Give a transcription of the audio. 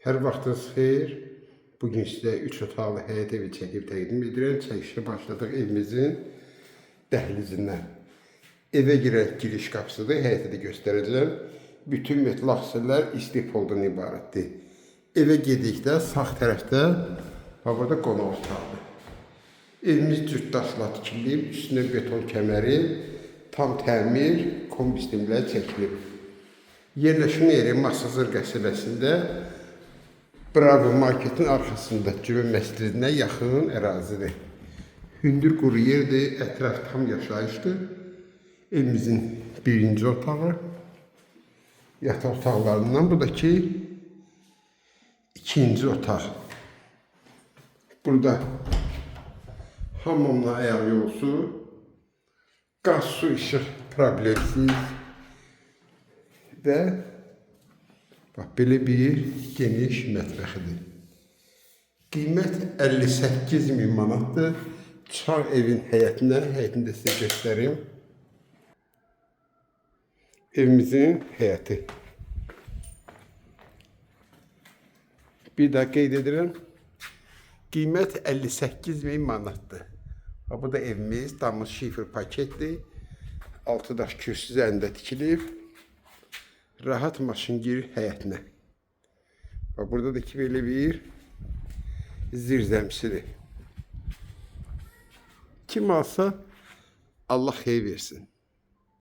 Hər vaxtınız xeyir. Bugün sizə 3 otaqlı həyət evi çəkib təqdim edirəm. Çəkişə başladıq evimizin dəhlizindən. Evə girən giriş qapısıdır. Həyəti də göstərəcəm. Bütün metal hissələr istipoldan ibarətdir. Evə gedikdə sağ tərəfdə bax burada qonaq otağıdır. Evimiz cüt daşla tikilib, üstünə beton kəməri, tam təmir, kombi sistemləri çəkilib. Yerləşmə yeri Masazır qəsəbəsində Bravo marketin arxasında Cümə məscidinə yaxın ərazidir. Hündür quru yerdir, ətraf tam yaşayışdır. Evimizin birinci otağı, yataq otaqlarından bu da ki ikinci otaq. Burada hamamla ayaq yolusu, qaz, su, işıq problemsiz və bax belə bir geniş mətbəxidir. Qiymət 58 min manatdır. Çıxaq evin həyətinə, həyətini də sizə göstərim. Evimizin həyəti. Bir daha qeyd edirəm. Qiymət 58 min manatdır. Bax, bu da evimiz, damız şifer paketdir. Altı daş kürsü üzərində tikilib. Rahat maşın girir həyətinə. Bax, burada da ki belə bir zirzəmsidir. Kim alsa Allah xeyir versin.